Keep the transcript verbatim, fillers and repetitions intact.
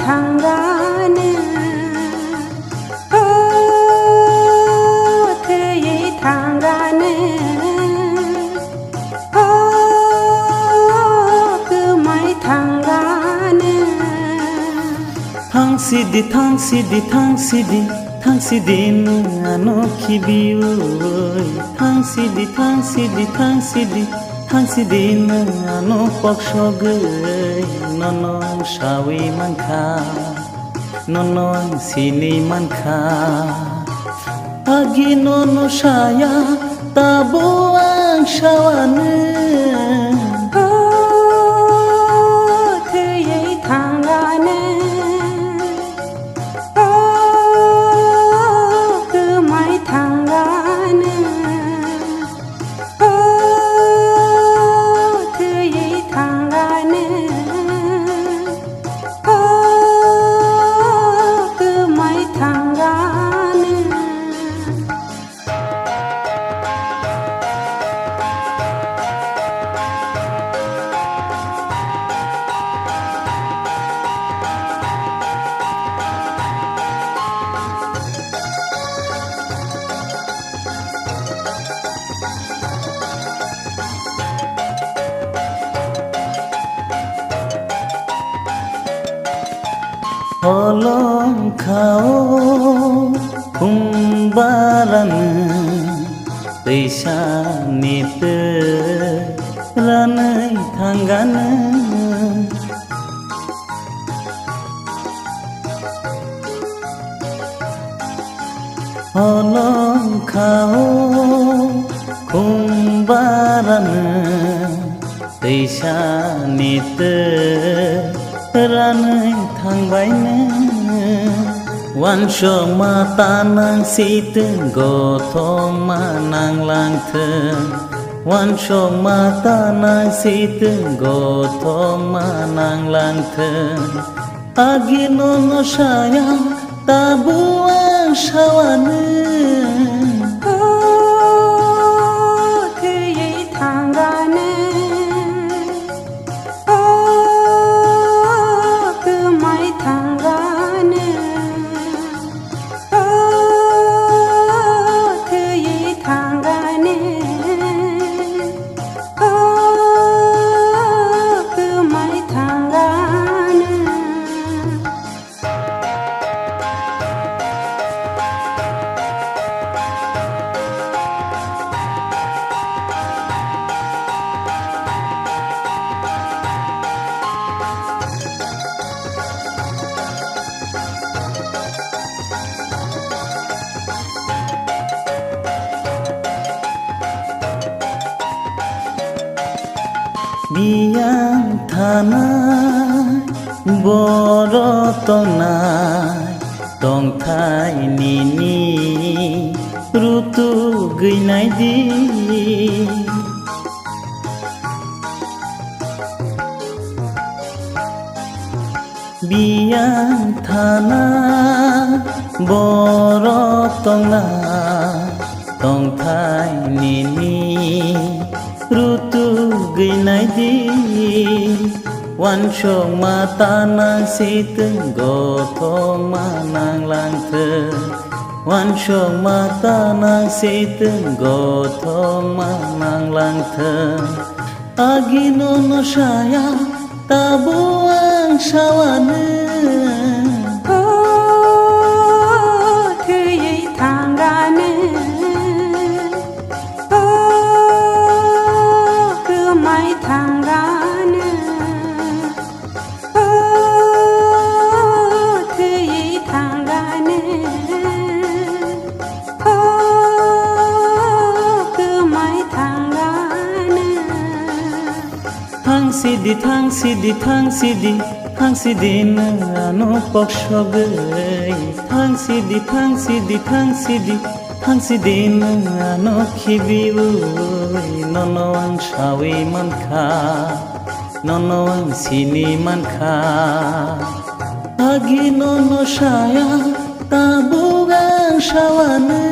Thangane, o thwiwi thangane, o kwmai thangane. Thangsidi, thangsidi, thangsidi, thangsidi nwng ano khibiui. Thangsidi, thangsidi, thangsidi, thangsidi nwng ano poksogwi, nono sawi mankha, nono ang sini mankha. Agi nono saya, tabo ang sawani. O thwiwi thangani, o kwmai thangani, o thwiwi thangani, o kwmai thangani. Holong khao khumbarani, twisa ni twranwi thangani. Holong khao khumbarani, twisa ni twranwi thangbaini. Wansokma ta nang si twng, gothokma nang lang thung. Wansokma ta nang si twng, gothokma nang lang thung. Agi nono saya, tabo ang sawani. O thwiwi thangani, o kwmai thangani, o thwiwi thangani, o kwmai thangani. Biyang thanai, boro tongnai, tongthai nini rutu gwi nai di. Biyang thana borok tongna, tongthai nini rutugwi nai di. Wansokma ta nang si thung, gothokma nang lang thung. Wansokma ta nang si thung, gothokma nang lang thung. Agi nono saya, tabuk ang sawani. O thwiwi thangani, o kwmai thangani, o thwiwi thangani, o kwmai thangani. Thang sidi, thang sidi, thang sidi, thang sidi nwng ano poksogwi. Thang sidi, thang sidi, thang sidi, thang sidi nwng ano khibiui. Nono ang sawi mankha, nono ang sini mankha. Agi nono saya, tabuk ang sawani.